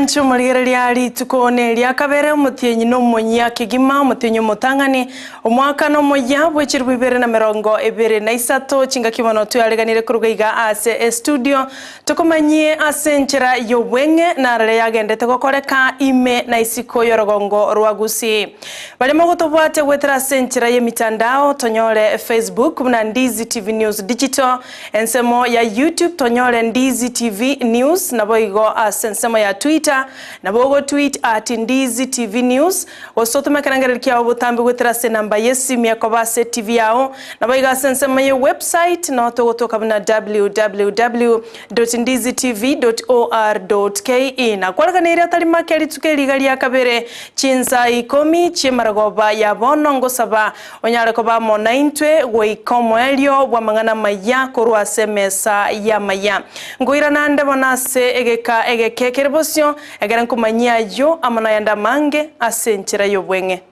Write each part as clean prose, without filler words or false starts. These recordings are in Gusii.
Mwanche omorigereria rituko neria kabere, omotienyi nomonyia kegima, omotienyi omotang'ani, omwaka nomoyia bwe chilifu ibere na merongo ebere na isato, chingaki bono tweareganire koruga iga ase estudio, tokomanyie ase enchera y'obweng'e narare yagendete gokoreka ime na isiko y'orogongo rwa Gusii. Baria mogotobwatia goetera ase enchera y'emitandao, tonyore Facebook buna Ndizi TV News Digital, Ensemo ya YouTube tonyore Ndizi TV News naboigo ase ensemo ya Twitter nabo ogo tweet at Ndizi TV News gose otome ekerengererio kiao botambe goetera ase enamba yesimi ekoba ase TV yao naboigo ase ensemo ye website nao togotoka buna www.ndizitv.or.ke Nakwareganeirie atari make rituko eri iga ria kabere chinsa ikomi chi'emaragoba ya bono ngosaba Onyare koba amo naintwe goika omoerio bw'amang'ana amaya korwa ase emesa y'amaya. Nkoirana ande bono ase egeka egeke kere bosio, ekero nkomanyia ayio amo nayande amange ase enchera y'obweng'e.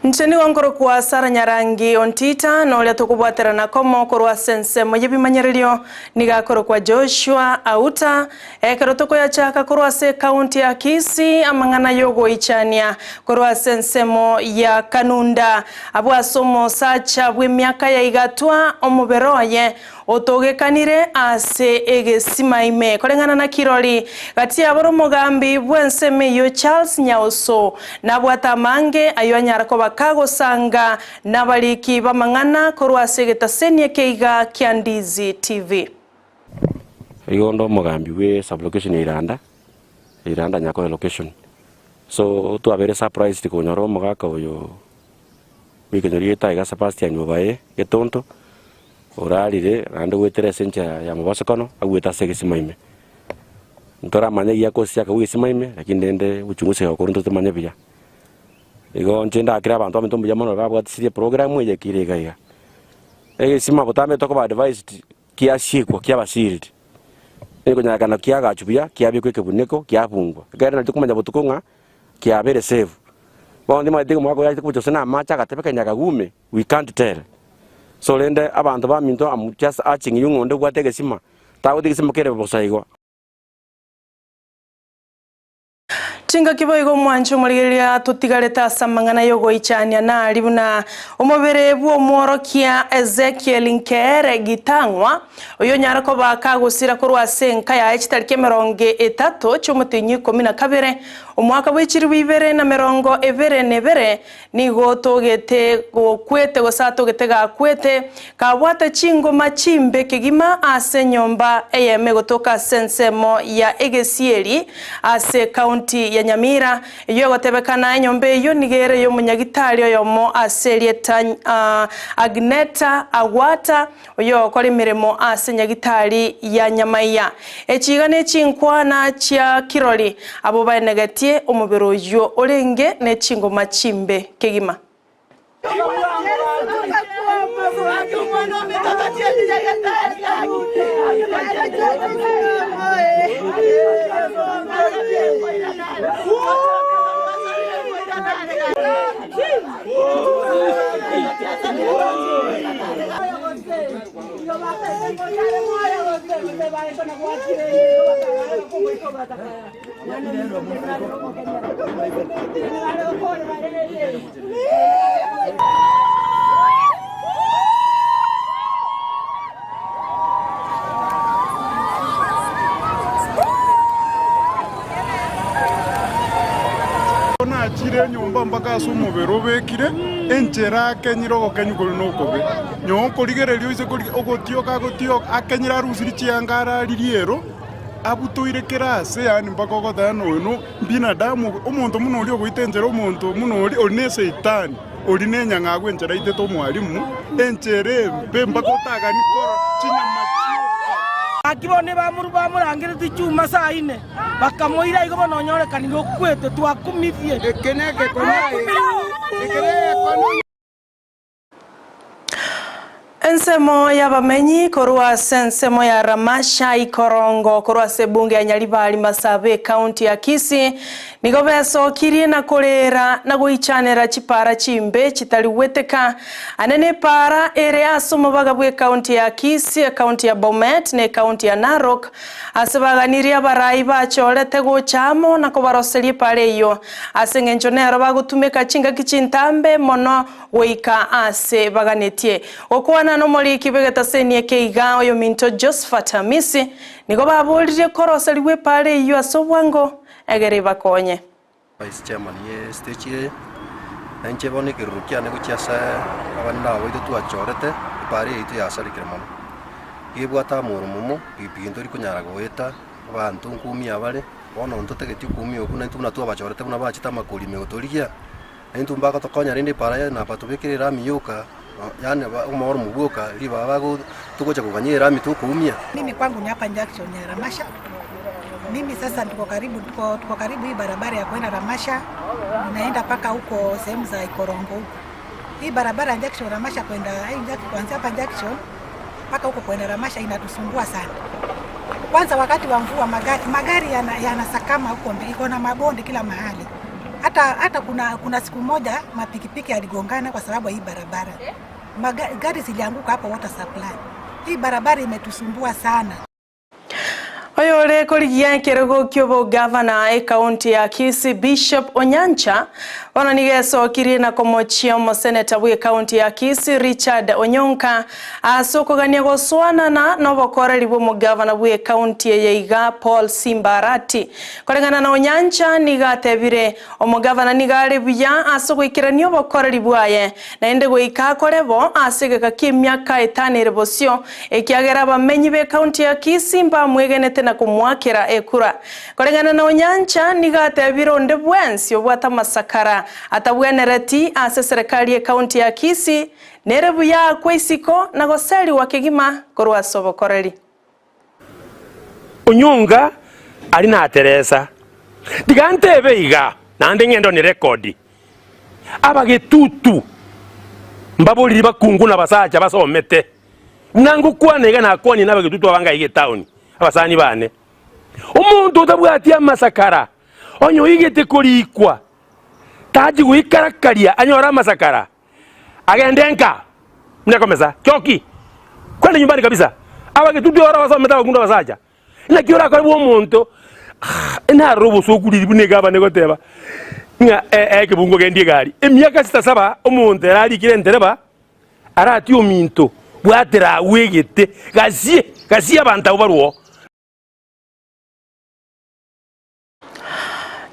Inche nigo nkorokwa Sara Nyarangi Ontita, na oria tokobwaterana komo korwa ase ensemo y'ebimanyererio nigo akorokwa Joshua Auta. Ekero tokoyachaka korwa ase ekaunti ya Kisii, amang'ana y'ogoichania korwa ase ensemo ya Kanunda, abwo ase omosacha bw'emiaka ya igatwa omobere oye Otogekanire ase egesima ime. Koreng'ana na kirori, gati yabo nomogambi bw'ensemo eyio Charles Nyauso nabwate amange ayio anyara koba kagosanga nabariki b'amang'ana korwa ase egetaseni eke iga kia Ndizi TV. Igo onde omogambi bwe sub-location ya Iranda, Iranda Nyakoe location. So twabeire surprised konyora omogaka oyo bw'ekenyoro giaito aiga Sebastian Obaye Getonto, orarire naende goetera ase enchera ya mobasokono agwete ase egesima ime. Ntoramanye egiya kosi akagwa egesima ime lakini rende obochungusi obo korwa ntotomanye buya. Igo inche ndakere abanto baminto mbuya mono babwatisirie eprogram eye ekire iga iga. Egesima botambe tokoba advised kiasiekwa kiaba sealed, onye konyarekana kiagachwa buya kiabekwa ekebuneko kiafungwa, ekero nario tokomanya botuko ng'a kiabeire safe. Bono timanyeti omogaka oyo achete kobucha gose na amache agatebeka nyakagume. We can't tell. So rende abanto baminto am just urging you ng'a onde obwate egesima, tagotiga egesima kere bosa igo. Chingaki boigo omwanche omorigereria totigarete ase amang'ana y'ogoichania nari buna omobere bw'omworokia Ezekiel Nkeere Gitang'wa, oyonyare koba kagosira korwa ase enka yaye chitariki emerongo etato chi'omotenyi ikomi na kabere, omwaka bw'echiribu ibere na merongo ebere na ebere, Nigo togete gokwete gose atogete gakwete, kabwate chingoma chimbe kegima ase enyomba eyemo egotoka ase ensemo ya Egesieri ase ekaunti ya Nyamira. Eyio egotebekana enyomba eyio nigo ere ey'omonyagitari oyomo ase erieta Agneta Agwata oyogokora emeremo ase nyagitari ya Nyamaiya. Echi iga nechinkwana chia kirori abwo baenegetie omobere oyio orenge ne chingoma chimbe kegima. Nachire enyomba mpaka ase omobere obekire, enchera akenyire ogokenywa koria nokobe. Nyowe okorigereria oise korigia ogotioka agotioka, akenyire arusirie chianga araririe ero, abutoire kera ase yaani mpaka ogoteba ng'a oyo no binadamu omonto buna oria ogoita enchera omonto buna oria, oria ne eseitani, oria ne enyang'agu enchera aitete omwalimu, enchera embe mpaka otagani korora chinyama chioka. Gaki bono bamorangeretie chuma saa ine, bakamoira igo bono onyorekanire okwete, twakumirie. Twakumirie. Ensemo y'abamenyi korwa ase ensemo ya Ramasha Ikorongo korwa ase ebunge ya Nyaribari Masaaba ecounty ya Kisii nigo besokirie na korera na goichanera chipara chimbe chitari gweteka ane nepara ere ase omobaga bw'ecounty ya Kisii, ecounty ya Bomet na ecounty ya Narok ase baganirie abarai bachorete gocha amo na kobaroseria epara eyio ase eng'encho nero bagotumeka chingaki chintambe mono Goika aase baganetie. Gokwana nomoriki bw'egetaseni eke iga, oyominto Josephat Hamisi, nigo baboririe koroserigwa epaara eyio ase obwango, egere ebakonye. Vice chairman ye stage eye, na inche bono ekerero kiane gochia ase abande aba baito twachorete, epaara eye yaito yasarekire mono. Iga ebwate amoro momo, pikipiki ntori konyara goeta, abanto nkoumia bare, bono ntotageti okoumia okwo naintwe buna twabachorete buna bachete amakori ime gotorigia. Naintwe mbagotokonya rende epaara yaye nabatobekere erami yoka, yaani omoro bwoka, ribaga bago togocha koganya erami tokoumia. Mimi kwangu ni hapa junction ya Ramasha. Mimi sasa tuko karibu, tuko, tuko karibu hii barabara ya kwenda Ramasha inaenda mpaka huko sehemu za Ikorongo huko. Hii barabara ya junction Ramasha kwenda hii junction kuanzia hapa junction mpaka huko kwenda Ramasha inatusumbua sana. Kwanza wakati wa mvua magari, magari yanasakama yana huko mbele, iko na mabonde kila mahali. Hata, hata kuna, kuna siku moja mapikipiki yaligongana kwa sababu ya hii barabara. Magari zilianguka hapo water supply. Hii barabara imetusumbua sana. Oyore korigia ekerogo ki'obogavana ekaunti ya Kisii Bishop Onyancha bono nigo esokirie na komochia omoseneta bw'ekaunti ya Kisii Richard Onyonka ase okogania gosoanana na obokoreri bw'omogavana bw'ekaunti eye iga Paul Simba Arati. Koreng'ana na Onyancha nigo atebire omogavana nigo are buya ase ogoikerania obokoreri bwaye naende goika akore bo ase egeka ki'emiaka etano ere bosio Ekiagera abamenyi b'ekaunti ya Kisii mbamwegenete na komoakera ekura. Koreng'ana na Onyancha, nigo atebire onde bwensi obwate amasakara atabwenereti ase eserekari y'ekaunti ya Kisii nere buya akwe isiko na goserigwa kegima korwa ase obokoreri. Onyonga aria nateresa. Tiga ntebe iga, naende ng'ende on record, Abagetutu mbaboriri bakungu na basacha basomete. Buna ngokwana iga nakwanie nabagetutu abange aiga etaoni, abasani bane. Omonto otabwati amasakara, onye oigete korikwa, tachi goikarakaria anyore amasakara, agende nka, buna ekomesa, choki, kwenda nyumbani kabisa. Abagetutu oro basomete abakungu na abasacha, Naki orakore bw'omonto narore obosooku riria buna egavana egoteba ng'a ekebungo gendi egari. Emiaka sita saba omonto ere arikire entereba aratie ominto bwatera agwo egete gasie gasie abanto abwo barwoo.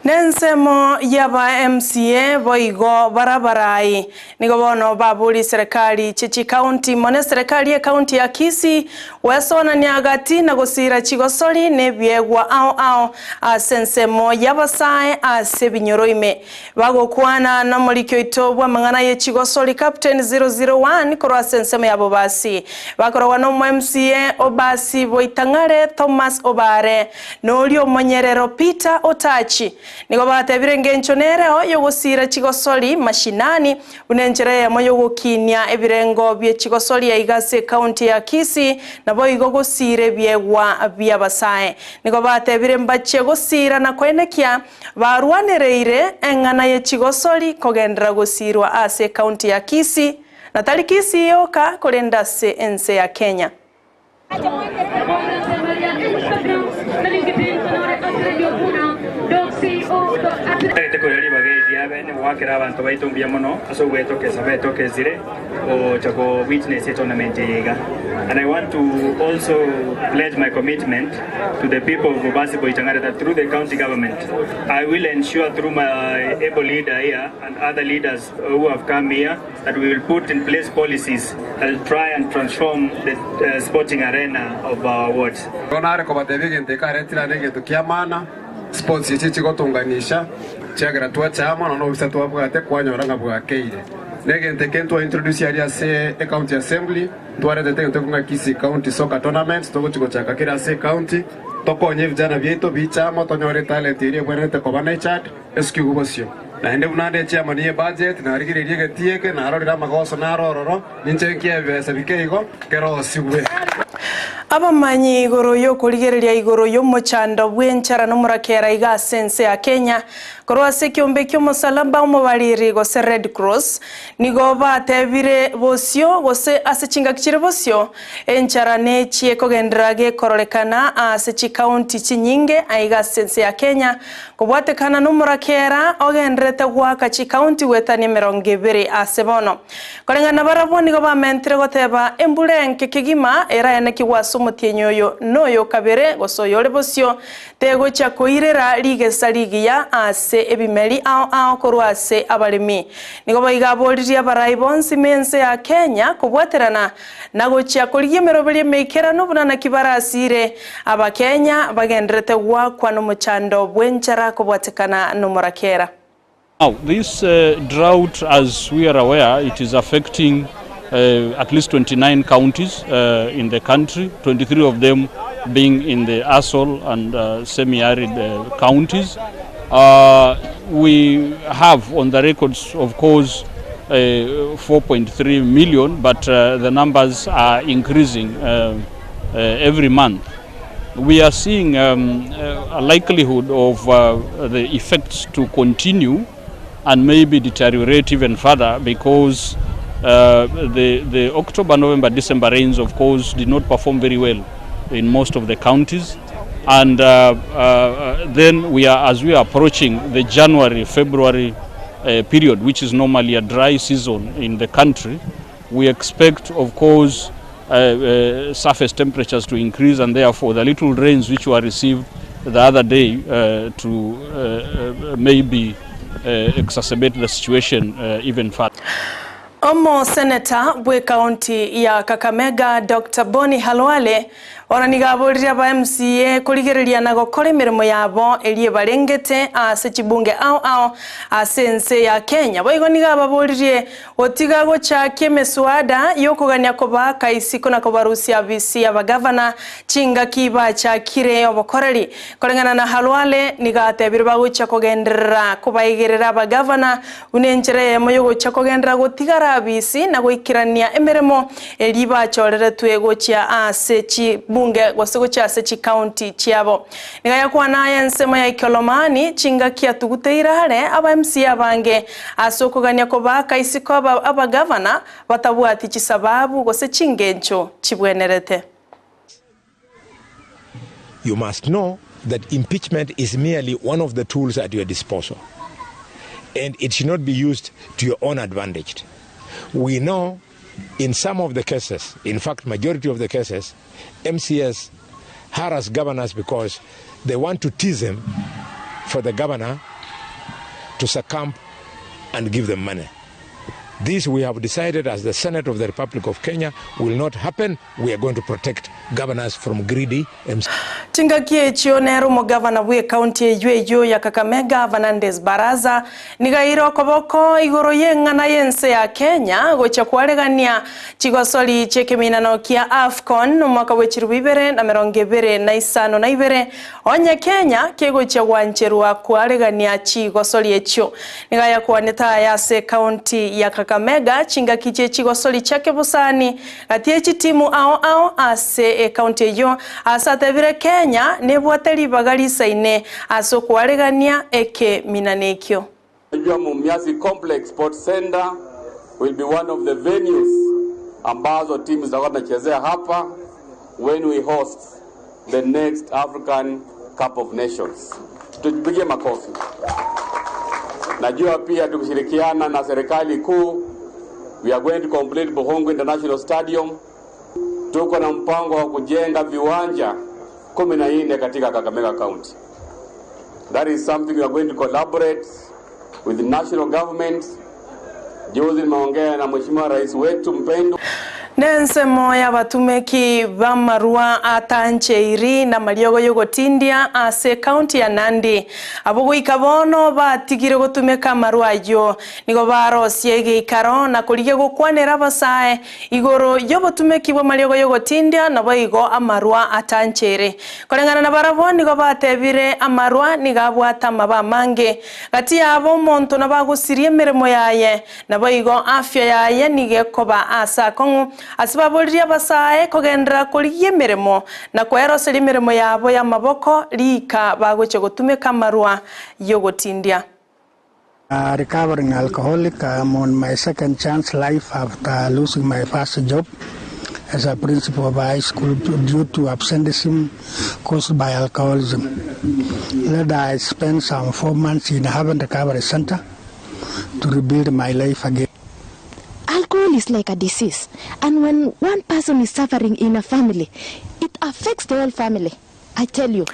Nensemo y'aba MCA boigo barabarai nigo bono baborie serikali chie chikaunti mono eserekari y'ekaunti ya Kisii gwesonania gati na gosira chigosori na ebiegwa ao ao ase ensemo y'abasae ase ebinyoro ime. Bagokwana nomoriki oito bw'amang'ana ye chigosori Captain 001 korwa ase ensemo ya Bobasi. Bakorogwa nomo MCA Obasi Boitang'are Thomas Obare noria omonyerero Peter Otachi. Nigo batebire engencho nereo yogosiira chigosori mashinani buna enchera eyemo yogokinia ebirengo bie chigosori aiga ase ecounty ya Kisii naboigo gosiira ebiegwa bi'abasae. Nigo batebire mbachie gosiira na koenekia Barwanereire eng'ana ye chigosori kogenderera gosiirwa ase ecounty ya Kisii, na tari Kisii yoka korende ase ense ya Kenya. Ntagete koira ribaga eri riabe goakera abanto baito mbuya mono ase ogwetokesa betokesire gocha ko witness etournament eye iga. And I want to also pledge my commitment to the people of Bobasi Boitang'are that through the county government I will ensure through my able leader here and other leaders who have come here that we will put in place policies that will try and transform the uh, sporting arena of our wards. Igo nare kobatebia egento eke aretire ande egento ki'amana, sports echi chigotunganisha, chiagera twacha amo nonya obisa twabwate kwanyora ng'a bwakeire. Na egento eke ntwa introduce aria ase ecounty assembly, ntwaretete egento ekio ng'a Kisii County Soccer Tournament, togochi gochaka kera ase ecounty, tokonye ebijana biaito biche amo tonyore etalent eria ebwenerete koba nurtured, esukiwe bosio. Naende buna nde echairman y'ebudget, narigereirie egetii eke, narorire amagoso naro ororo, ninche nkie ebibesa bike igo, kerosigwe. Abamanyi igoro y'okorigereria igoro y'omochando bw'enchara nomorakera iga ase ense ya Kenya korwa ase ekiombe ki'omosalaba omobariri gose Red Cross nigo batebire bosio gose ase chingaki chire bosio enchara nechie kogenderera gekororekana ase chikaunti chinyinge aiga ase ense ya Kenya kobwatekana nomorakera ogendererete goaka chikaunti goetania 20 ase bono. Koreng'ana barabwo nigo bamentire goteba, Embura enke kegima eraenekigwe ase omotienyi oyo noyo o kabere, gose oyore bosio, tegochia koirera rigesa rigiya ase ebimeri ao ao korwa ase abaremi. Nigo boigo aboririe abarai bonsi b'ense ya Kenya kobwaterana na gochia korigia emeroberio emeikeranu buna naki barasire Abakenya bagendererete goakwa nomochando bw'enchara kobwatekana nomorakera. Now this drought as we are aware it is affecting at least 29 counties in the country, 23 of them being in the ASAL and semi-arid counties. We have on the records of course 4.3 million but the numbers are increasing every month. We are seeing a likelihood of the effects to continue and maybe deteriorate even further because the October, November, December rains of course did not perform very well in most of the counties, and then we are, as we are approaching the January, February period, which is normally a dry season in the country, we expect of course surface temperatures to increase, and therefore the little rains which were received the other day to maybe exacerbate the situation even further. Omoseneta bw'ekaunti ya Kakamega Doctor Boni Khalwale bono nigo aboririe aba MCA korigereria na gokora emeremo yabo eria ebarengete ase chibunge ao ao ase ense ya Kenya. Boigo nigo ababoririe Gotiga gochakia emeswada y'okogania kobaaka isiko na kobarusia abisi y'abagavana chingaki bachakire obokoreri. Koreng'ana na Khalwale, nigo atebire bagochia kogenderera kobaigerera abagavana buna enchera eyemo y'ogochia kogenderera gotigara abisi na goikerania emeremo eria bachoreretwe gochia ase chibunge gose gochia ase chikaunti chiabo. Nigo yakwana aya ensemo ya Ikolomani chingaki atuguteire are aba MCA abange Ase okogania kobaaka isiko abagavana batabwati chisababu gose chingencho chibwenerete. You must know that impeachment is merely one of the tools at your disposal and it should not be used to your own advantage. We know in some of the cases, in fact majority of the cases, MCS harass governors because they want to tease them for the governor to succumb and give them money. This we have decided as the Senate of the Republic of Kenya will not happen. We are going to protect governors from greedy MCs. Chingaki echio nere omogavana bw'ecounty eyio eyio ya Kakamega Fernandes Barasa nigo aire okoboko igoro y'eng'ana y'ense ya Kenya gochia kwaregania Chigosori chi'ekeminano kia Afcon omwaka bwe chilifu ibere na emerongo ebere na isano na ibere, onye Kenya kegochia gwancherwa koaregania chigosori echio. Nigo ayakwanete aya ase ecounty ya Kakamega chingaki chie chigosori chia kebosani gati ye chitimu ao ao ase ecounty eyio ase atebire Kenya nebwate ribaga risaine ase okoaregania ekeminano ekio. Najua Mumias Complex Sports Center will be one of the venues ambazo timu zitakuwa zinachezea hapa when we host the next African Cup of Nations. Tujipigie makofi. Najua pia tukishirikiana na serikali kuu we are going to complete Bukhungu International Stadium. Tuko na mpango wa kujenga viwanja 14 katika Kakamega County. That is something we are going to collaborate with the national government. Juzi nimeongea na Mheshimiwa Rais wetu mpendwa. Nensemo y'abatumeki b'amarwa atancheiri namariogo y'ogotindia ase ekaunti ya Nandi. Abwo goika bono batigire gotumeka amarwa ayio. Nigo barosie egeikaro na korigia gokwanera abasae igoro y'obotumeki bw'amariogo y'ogotindia naboigo amarwa atancheire. Koreng'ana nabarabwo nigo batebire amarwa nigo abwate amabe amange. Gati yabo omonto nabo agosiria emeremo yaye, Naboigo afya yaye nigo ekoba aase akong'u, ase baboririe abasae kogenderera korigia emeremo, na kweroseria emeremo yabo y'amaboko rika bagochia gotumeka amarwa y'ogotindia. A recovering alcoholic, I am on my second chance life after losing my first job as a principal of a high school due to absenteeism caused by alcoholism. Later, I spent some 4 months in Haven Recovery Center to rebuild my life again. Alcohol is like a disease, and when one person is suffering in a family, it affects the whole family. I tell you.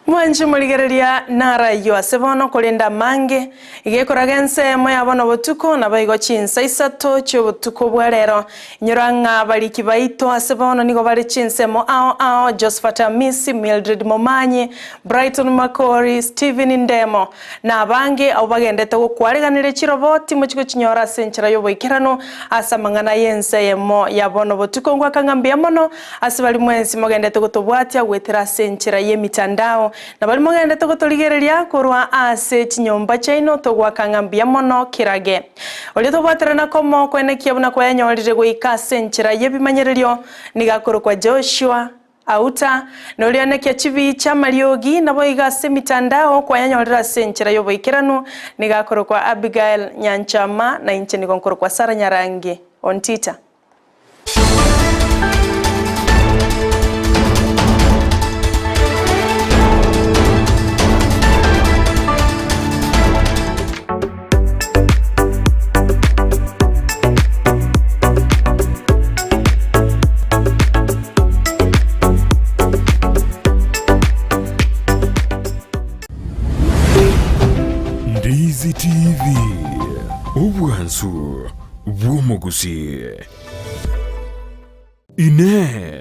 Mwanche morigereria narayio ase bono korende amange igekoraga ensemo ya bono botuko naboigo chinsa isato chiobotuko bwa rero inyora ng'a bariki baito ase bono nigo bare chinsemo ao ao Josephat Amisi, Mildred Momanyi, Brighton Makori, Stephen Ndemo na abange abwo bagendete gokwareganeria chiroboti mochie gochinyora ase enchera y'oboikeranu ase amang'ana y'ense eyemo ya bono botuko ngwaka ng'a mbuya mono ase baria mwensi mogendete gotobwatia goetera ase enchera y'emitandao na baria mogendete gotorigereria korwa ase chinyomba chiaino togwaka ng'a mbuya mono kerage oria tobwaterana komo kwenekia buna kwayanyorire goika ase enchera y'ebimanyererio niga akorokwa Joshua Auta, na oria onekia chibicha amariogi, naboigo ase emitandao kwanyanyorera ase enchera y'oboikeranu, nigo akorokwa Abigael Nyanchama, na inche nigo nkorokwa Sarah Nyarangi Ontita. Ndizi TV, obwansu bw'omogusii. Inee!